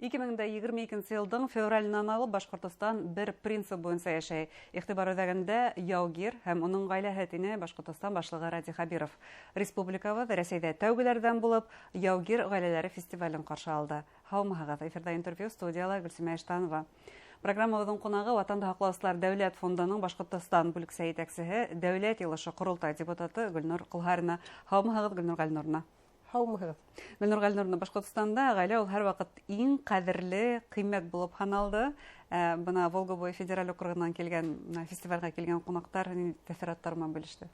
2022 йылдың февраленән алып Башҡортостан бер принцип буйынса йәшәй. Иғтибар үҙәгендә яугир һәм уның ғаиләһе, тине Башҡортостан башлығы Радий Хәбиров. Республикабыҙ Рәсәйҙә тәүгеләрҙән булып яугир ғаиләләре фестивален ҡаршы алды. Һаумыһығыҙ! Эфирҙа интервью, студияла Гөлсимә Иштанова. Программабыҙҙың ҡунағы Ватанды һаҡлаусылар дәүләт фондының Башҡортостан бүлексә етәксеһе, Дәүләт Йыйылышы Ҡоролтай депутаты Гөлнур Ҡолһарина. Һаумыһығыҙ, Гөлнур Ғәлинуровна! Һаумыһығыҙ! Гөлнур Ғәлинуровна, Башҡортостанда ғаилә ул һәр ваҡыт иң ҡәҙерле ҡиммәт булып һаналды. Бына Волга буйы федераль округынан килгән, фестивалгә килгән ҡунаҡтар ниндәй тәьҫораттар менән бүлеште?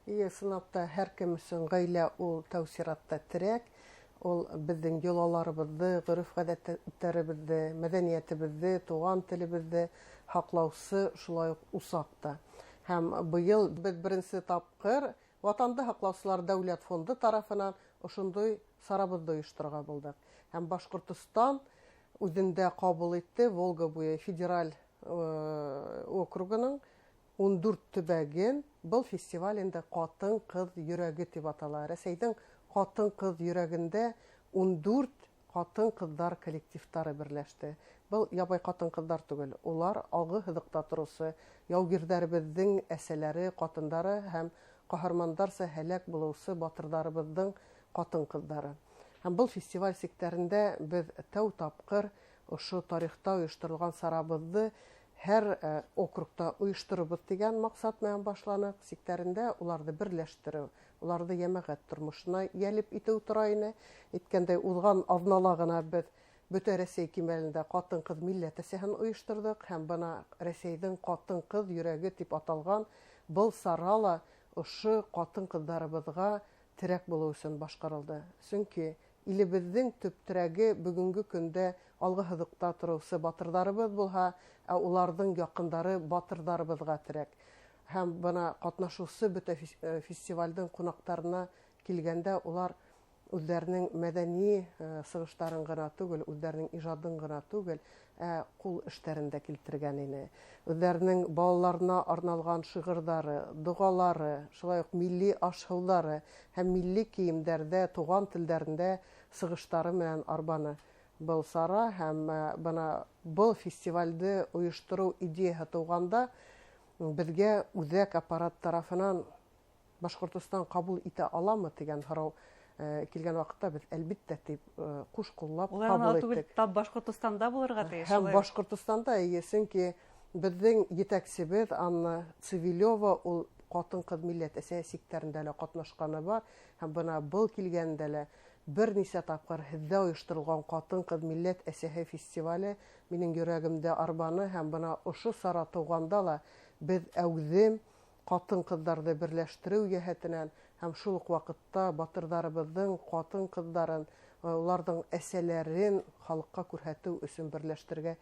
Эйе, ысынлап та, һәр кем өсөн ғаилә ул тәү сиратта терәк, ул беҙҙең йолаларыбыҙҙы, ғөрөф-ғәҙәттәребеҙҙе, мәҙәниәтебеҙҙе, туған телебеҙҙе һаҡлаусы шулай уҡ усаҡ та. Һәм быйыл беҙ беренсе тапҡыр Ватанды һаҡлаусылар дәүләт фонды тарафынан ошондай сарабыҙҙы ойошторорға булдыҡ. Һәм Башҡортостан үҙендә ҡабул итте Волга буйы федераль округының 14 төбәген. Был фестиваль инде «Ҡатын-ҡыҙ йөрәге» тип атала. Рәсәйҙең ҡатын-ҡыҙ йөрәгендә 14 ҡатын-ҡыҙҙар коллективтары берләште. Был ябай ҡатын-ҡыҙҙар түгел, улар алғы һыҙыҡта тороусы яугирҙәребеҙҙең әсәләре, ҡатындары һәм ҡаһармандарса һәләк булыусы батырҙарыбыҙҙың ҡатын-ҡыҙҙары. Һәм был фестиваль сиктәрендә беҙ тәү тапҡыр ошо тарихта ойошторолған сарабыҙҙы һәр округта ойошторорбоҙ тигән маҡсат менән башланыҡ. Сиктәрендә уларҙы берләштереү, уларҙы йәмәғәт тормошона йәлеп итеү тора ине. Әйткәндәй, уҙған аҙнала ғына беҙ бөтә Рәсәй кимәлендә ҡатын-ҡыҙ милләт әсәһен ойошторҙоҡ, һәм бына Рәсәйҙең ҡатын-ҡыҙ йөрәге тип аталған был сара ла ошо ҡатын-ҡыҙҙарыбыҙға терәк булыу өсөн башҡарылды. Сөнки илебеҙҙең төп терәге бөгөнгө көндә алғы һыҙыҡта тороусы батырҙарыбыҙ булһа, ә уларҙың яҡындары батырҙарыбыҙға терәк. Һәм бына ҡатнашыусы бөтә фестивалдең ҡунаҡтарына килгәндә улар үҙҙәренең мәҙәни сығыштарын ғына түгел, үҙҙәренең ижадын ғына түгел, ә ҡул эштәрен дә килтергән ине. Үҙҙәренең балаларына арналған шиғырҙары, доғалары, шулай уҡ милли аш-һыуҙары һәм милли кейемдәрҙә, туған телдәрендә сығыштары менән арбаны был сара. Һәм бына был фестивалде ойоштороу идеяһы тыуғанда беҙгә үҙәк аппарат тарафынан Башҡортостан ҡабул итә аламы тигән һорау килгән ваҡытта беҙ әлбиттә тип ҡуш ҡуллап ҡабул иттек. Тап Башҡортостанда булырға тейеш. Һәм Башҡортостанда, эйе, сөнки беҙҙең етәксебеҙ Анна Цивилева ул ҡатын-ҡыҙ милләт әсәһе сиктәрендә лә ҡатнашҡаны бар, һәм бына был килгәндә лә бер нисә тапҡыр һеҙҙә ойошторолған ҡатын-ҡыҙ милләт әсәһе фестивале минең йөрәгемдә арбаны, һәм бына ошо сара тыуғанда ла беҙ әүҙем ҡатын-ҡыҙҙарҙы берләштереү йәһәтенән һәм шул уҡ ваҡытта батырҙарыбыҙҙың ҡатын-ҡыҙҙарын, уларҙың әсәләрен халыҡҡа күрһәтеү өсөн берләштерергә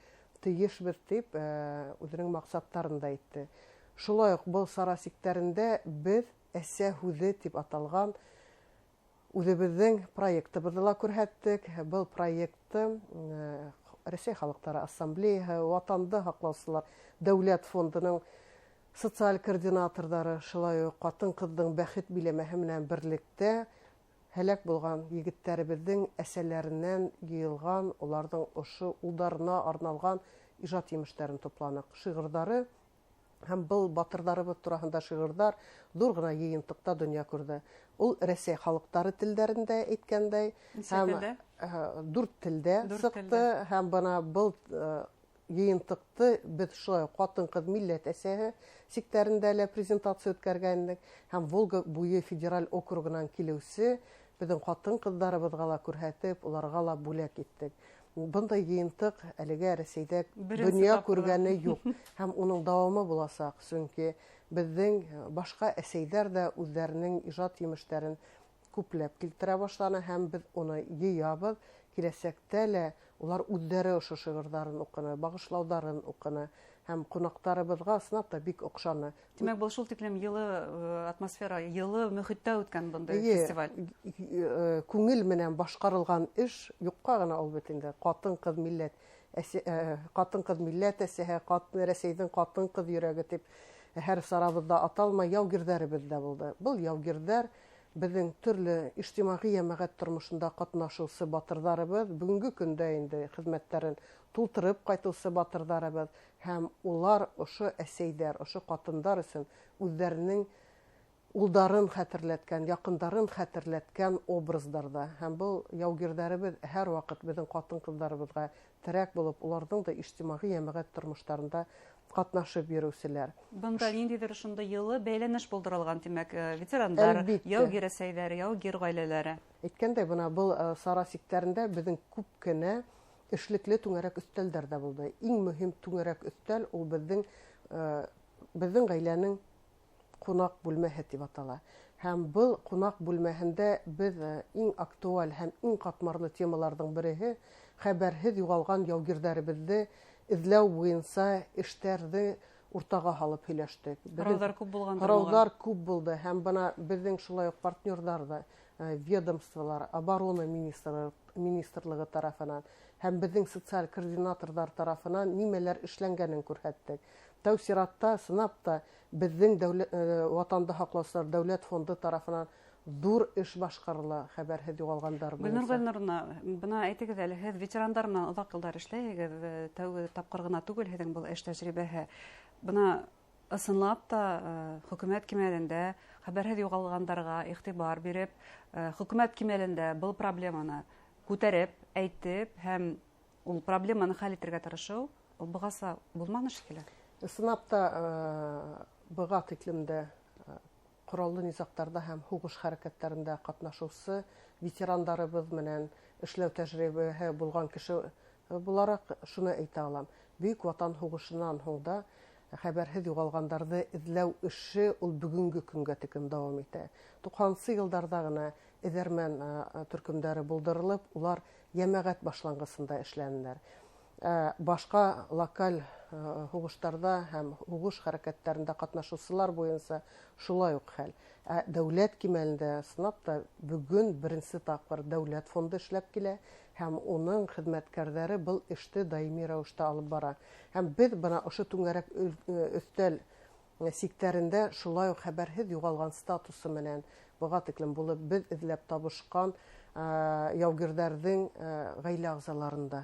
тейешбеҙ тип үҙенең маҡсаттарын да әйтте. Шулай уҡ был сара сиктәрендә беҙ «Әсә һүҙе» тип аталған үҙебеҙҙең проектыбыҙҙы ла күрһәттек. Был проектты Рәсәй халыҡтары ассамблеяһы, Ватанды һаҡлаусылар дәүләт фондының социаль координаторҙары, шулай уҡ ҡатын-ҡыҙҙың бәхет биләмәһе менән берлектә һәләк булған егеттәребеҙҙең әсәләренән йыйылған, уларҙың ошо улдарына арналған ижад емештәрен тупланыҡ. Шиғырҙары һәм был батырҙарыбыҙ тураһында шиғырҙар ҙур ғына йыйынтыҡта донъя күрҙе. Ул Рәсәй халыҡтары телдәрендә әйткәндәй, һәм дүрт телдә сыҡты, һәм бына был йыйынтыҡты беҙ шулай ҡатын-ҡыҙ милләт әсәһе сиктәрендә лә презентация үткәргән инек, һәм Волга буйы федераль округынан килеүсе беҙҙең ҡатын-ҡыҙҙарыбыҙға ла күрһәтеп, уларға ла бүләк иттек. Бындай йыйынтыҡ әлегә Рәсәйҙә донъя күргәне юҡ, һәм уның дауамы буласаҡ, сөнки беҙҙең башҡа әсәйҙәр ҙә үҙҙәренең ижад емештәрен күпләп килтерә башланы, һәм беҙ уны йыябыҙ. Киләсәктә лә улар үҙҙәре ошо шиғырҙарын уҡыны, бағышлауҙарын уҡыны, һәм ҡунаҡтарыбыҙға ысынлап та бик оҡшаны. Тимәк, был шул тиклем йылы атмосфера, йылы мөхиттә үткән бындай фестиваль. Күңел менән башҡарылған эш юҡҡа ғына ул бит инде. Ҡатын-ҡыҙ милләт, ҡатын-ҡыҙ милләт әсәһе, Рәсәйҙең ҡатын-ҡыҙ йөрәге тип һәр сарабыҙҙа аталмай, яугирҙәребеҙ ҙә булды. Был яугирҙәр Беҙҙең төрлө ижтимағи йәмәғәт тормошонда ҡатнашыусы батырҙарыбыҙ, бөгөнгө көндә инде хеҙмәттәрен тултырып ҡайтыусы батырҙарыбыҙ, һәм улар ошо әсәйҙәр, ошо ҡатындар өсөн үҙҙәренең улдарын хәтерләткән, яҡындарын хәтерләткән образдарҙа. Һәм был яугирҙәребеҙ һәр ваҡыт беҙҙең ҡатын-ҡыҙҙарыбыҙға терәк булып, уларҙың да ижтимағи йәмәғәт тормоштарында ҡатнашып йөрөүселәр. Бында ниндәйҙер ошондай йылы бәйләнеш булдырылған, тимәк, ветерандар, яугир әсәйҙәре, яугир ғаиләләре. Әйткәндәй, бына был сара сиктәрендә беҙҙең күп кенә эшлекле түңәрәк өҫтәлдәр ҙә булды. Иң мөһим түңәрәк өҫтәл ул беҙҙең ғаиләнең ҡунаҡ бүлмәһе тип атала. Һәм был ҡунаҡ бүлмәһендә беҙ иң актуаль һәм иң ҡатмарлы темаларҙың береһе хәбәрһеҙ юғалған яугирҙәребеҙҙе эҙләү буйынса эштәрҙе уртаға һалып һөйләштек. Һорауҙар күп булғандыр. Һорауҙар күп булды. Һәм бына беҙҙең шулай уҡ партнерҙар ҙа, ведомстволар, оборона министрлығы тарафынан һәм беҙҙең социаль координаторҙар тарафынан нимәләр эшләнгәнен күрһәттек. Тәү сиратта, сынап та, беҙҙең Ватанды һаҡлаусылар дәүләт фонды тарафынан ҙур эш башҡарыла хәбәрһеҙ юғалғандар буйынса. Гөлнур Гөлнуровна, бына әйтегеҙ әле, һеҙ ветерандар менән оҙаҡ йылдар эшләйһегеҙ, тәүге тапҡыр ғына түгел һеҙҙең был эш тәжрибәһе. Бына ысынлап та хөкүмәт кимәлендә хәбәрһеҙ юғалғандарға иғтибар биреп, хөкүмәт кимәлендә был проблеманы күтәреп, әйтеп һәм ул проблеманы хәл итергә тырышыу, ул бығаса булманы шикелле. Ысынлап та, быға тиклемдә ҡораллы низағтарҙа һәм һуғыш хәрәкәттәрендә ҡатнашыусы ветерандарыбыҙ менән эшләү тәжрибәһе булған кеше булараҡ шуны әйтә алам. Бөйөк Ватан һуғышынан һуң да хәбәрһеҙ юғалғандарҙы эҙләү эше ул бөгөнгө көнгә тиклем дауам итә. Туҡһансы йылдарҙа ғына эҙәрмән төркөмдәре булдырылып, улар йәмәғәт башланғысында эшләнеләр. Башҡа локаль һуғыштарҙа һәм һуғыш хәрәкәттәрендә ҡатнашыусылар буйынса шулай уҡ хәл. Дәүләт кимәлендә ысынлап та бөгөн беренсе тапҡыр дәүләт фонды эшләп килә һәм уның хеҙмәткәрҙәре был эште даими рәүештә алып бара. Һәм беҙ бына ошо түңәрәк өҫтәл сиктәрендә шулай уҡ хәбәрһеҙ юғалған статусы менән быға тиклем булып беҙ эҙләп табышҡан яугирҙәрҙең ғаилә ағзаларында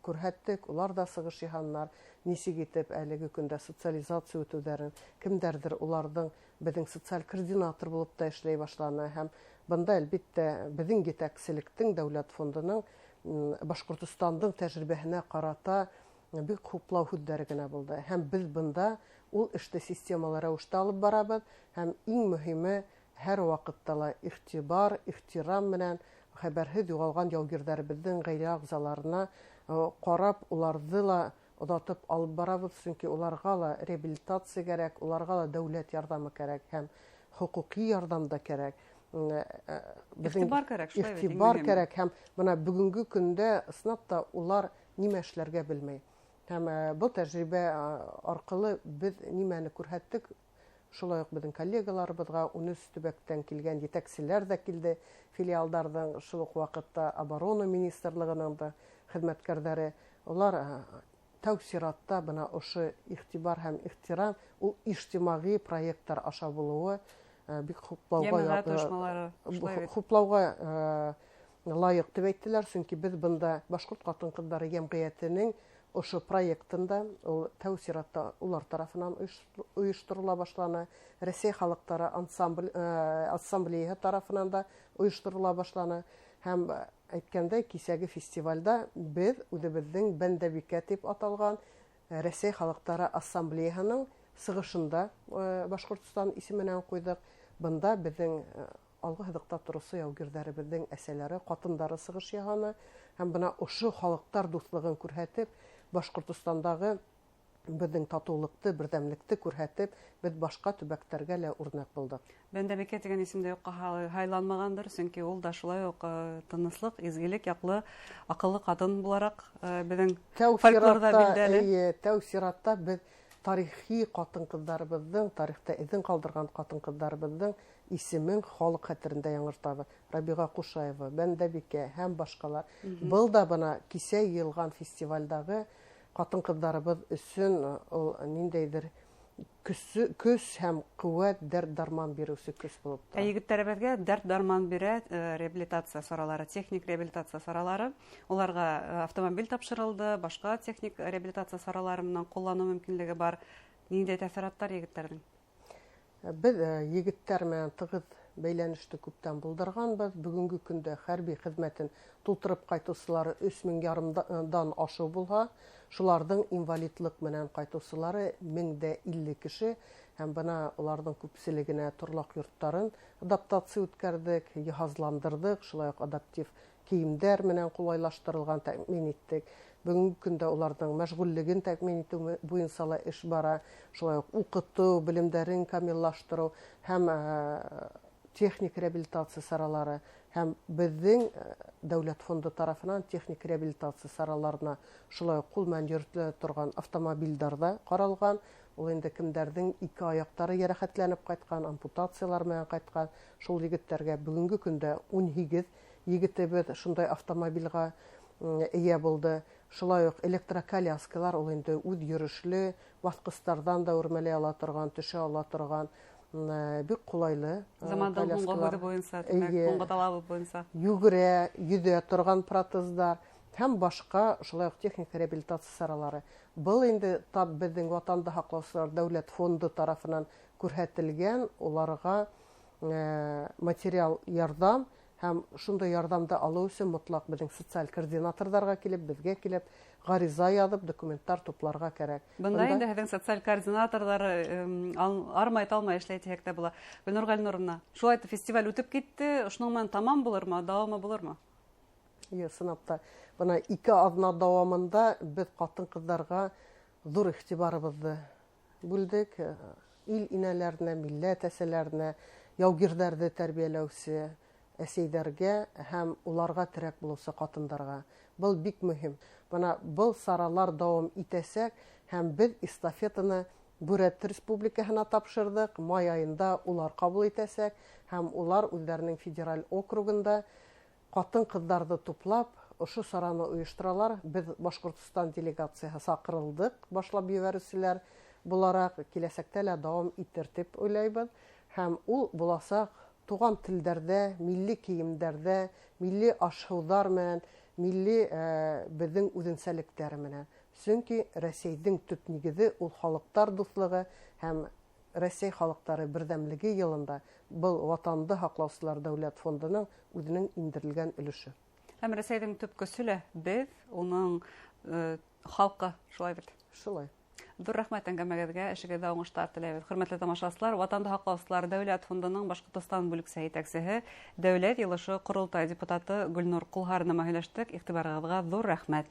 күрһәттек, улар ҙа сығыш яһанылар, нисек итеп әлеге көндә социализация үтеүҙәрен, кемдәрҙер уларҙың беҙҙең социаль координатор булып та эшләй башланы. Һәм бында, әлбиттә, беҙҙең етәкселектең, дәүләт фондының, Башҡортостандың тәжрибәһенә ҡарата бик хуплау һүҙҙәре генә булды. Һәм беҙ бында ул эште системалы рәүештә алып барабыҙ, һәм иң мөһиме һәр ваҡытта ла иғтибар, ихтирам менән хәбәрһеҙ юғалған яугирҙәребеҙҙең ғаилә ағзаларына ҡарап, уларҙы ла оҙатып алып барабыҙ, сөнки уларға ла реабилитация кәрәк, уларға ла дәүләт ярҙамы кәрәк һәм хоҡуҡи ярҙам да кәрәк. Иғтибар кәрәк, шулай бит, иң Иғтибар мөһиме. кәрәк, һәм бына бөгөнгө көндә ысынлап та улар нимә эшләргә белмәй. Һәм был тәжрибә арҡылы беҙ нимәне күрһәттек, шулай уҡ беҙҙең коллегаларыбыҙға 13 төбәктән килгән етәкселәр ҙә килде, филиалдарҙың, шул уҡ ваҡытта оборона министрлығының да хеҙмәткәрҙәре. Улар тәү сиратта бына ошо иғтибар һәм ихтирам ул ижтимағи проекттар аша булыуы бик Йәмәғәт ойошмалары, шулай бит. хуплауға лайыҡ тип әйттеләр, сөнки беҙ бында Башҡорт ҡатын-ҡыҙҙары йәмғиәтенең ошо проектында ул тәү сиратта улар тарафынан ойошторола башланы, Рәсәй халыҡтары ассамблеяһы тарафынан да ойошторола башланы. Һәм әйткәндәй, кисәге фестивальдә беҙ үҙебеҙҙең Бәндәбикә тип аталған Рәсәй халыҡтары ассамблеяһының сығышында Башҡортостан исеменән ҡуйҙыҡ. Бында беҙҙең алғы һыҙыҡта тороусы яугирҙәребеҙҙең әсәләре, ҡатындары сығыш яһаны. Һәм бына ошо халыҡтар дуҫлығын күрһәтеп, Башҡортостандағы беҙҙең татыулыҡты, берҙәмлекте күрһәтеп, беҙ башҡа төбәктәргә лә үрнәк булдыҡ. Бәндәбикә тигән исем дә юҡҡа һайланмағандыр, сөнки ул да шулай уҡ тыныслыҡ, изгелек яҡлы, аҡыллы ҡатын булараҡ беҙҙең фольклорҙа билдәле. Эйе, тәү сиратта беҙ тарихи ҡатын-ҡыҙҙарыбыҙҙың, тарихта эҙен ҡалдырған ҡатын-ҡыҙҙарыбыҙҙың исемен халыҡ хәтерендә яңыртабыҙ. Рабиға Ҡушаева, Бәндәбикә һәм башҡалар. Был да бына кисә йыйылған фестивальдағы ҡатын-ҡыҙҙарыбыҙ өсөн ул ниндәйҙер Көс һәм ҡеүәт, дәрт-дарман биреүсе көс булып тора. Ә егеттәребеҙгә дәрт-дарман бирә реабилитация саралары, техник реабилитация саралары. Уларға автомобиль тапшырылды, башҡа техник реабилитация саралары менән ҡулланыу мөмкинлеге бар. Ниндәй тәьҫораттар егеттәрҙең? Беҙ егеттәр менән тығыҙ бәйләнеште күптән булдырғанбыҙ. Бөгөнгө көндә хәрби хеҙмәтен тултырып ҡайтыусылары өс мең ярымдан ашыу булһа, шуларҙың инвалидлыҡ менән ҡайтыусылары мең дә илле кеше. Һәм бына уларҙың күпселегенә торлаҡ йорттарын адаптация үткәрҙек, йыһазландырҙыҡ, шулай уҡ адаптив кейемдәр менән ҡулайлаштырылған тәьмин иттек. Бөгөнгө көндә уларҙың мәшғүллеген тәьмин итеү буйынса ла эш бара, шулай уҡ уҡытыу, белемдәрен камиллаштырыу һәм техник реабилитация саралары һәм беҙҙең дәүләт фонды тарафынан техник реабилитация сараларына шулай уҡ ҡул менән йөрөтөлә торған автомобилдәр ҙә ҡаралған. Ул инде кемдәрҙең ике аяҡтары йәрәхәтләнеп ҡайтҡан, ампутациялар менән ҡайтҡан, шул егеттәргә бөгөнгө көндә 18 егетебеҙ шундай автомобилгә эйә булды. Шулай уҡ электроколяскалар, ул инде үҙ йөрөшлө, баҫҡыстарҙан да үрмәләй ала торған, төшә ала торған, бик ҡулайлы Замандың һуңғы коляскалар. һүҙе буйынса, тимәк, Эйе. һуңғы талабы буйынса. Йүгерә, йөҙә торған протездар һәм башҡа шулай уҡ техник реабилитация саралары. Был инде тап беҙҙең Ватанды һаҡлаусылар дәүләт фонды тарафынан күрһәтелгән уларға материал ярҙам һәм шундай ярҙамды алыу өсөн мотлаҡ беҙҙең социаль координаторҙарға килеп, беҙгә килеп, ғариза яҙып, документтар тупларға кәрәк. Бында Бында инде һеҙҙең социаль координаторҙар армай-талмай эшләй тиһәк тә була. Гөлнур Ғәлинуровна, шулай итеп фестиваль үтеп китте, ошоноң менән тамам булырмы, дауамы булырмы? Йә, ысынлап та, бына 2 аҙна дауамында беҙ ҡатын-ҡыҙҙарға ҙур иғтибарыбыҙҙы бүлдек. Ил инәләренә, милләт әсәләренә, яугирҙәрҙе тәрбиәләүсе әсәйҙәргә һәм уларға терәк булыусы ҡатындарға. Был бик мөһим. Бына был саралар дауам итәсәк һәм беҙ эстафетаны Бүрәт Республикаһына тапшырҙыҡ. Май айында улар ҡабул итәсәк һәм улар үҙҙәренең федераль округында ҡатын-ҡыҙҙарҙы туплап ошо сараны ойошторалар. Беҙ Башҡортостан делегацияһы саҡырылдыҡ, башлап ебәреүселәр булараҡ киләсәктә лә дауам итер тип уйлайбыҙ. Һәм ул буласаҡ туған телдәрҙә, милли кейемдәрҙә, милли аш-һыуҙар менән, милли беҙҙең үҙенсәлектәр менән. Сөнки Рәсәйҙең төп нигеҙе ул халыҡтар дуҫлығы һәм Рәсәй халыҡтары берҙәмлеге йылында был Ватанды һаҡлаусылар дәүләт фондының үҙенең индерелгән өлөшө. Һәм Рәсәйҙең төп көсө лә беҙ, уның халҡы, шулай бит? Шулай. Ҙур рәхмәт әңгәмәгеҙгә, эшегеҙҙә уңыштар теләйбеҙ. Хөрмәтле тамашасылар, Ватанды һаҡлаусылар дәүләт фондының Башҡортостан бүлексә етәксеһе, Дәүләт Йыйылышы Ҡоролтай депутаты Гөлнур Ҡолһарина менән һөйләштек. Иғтибарығыҙға ҙур рәхмәт.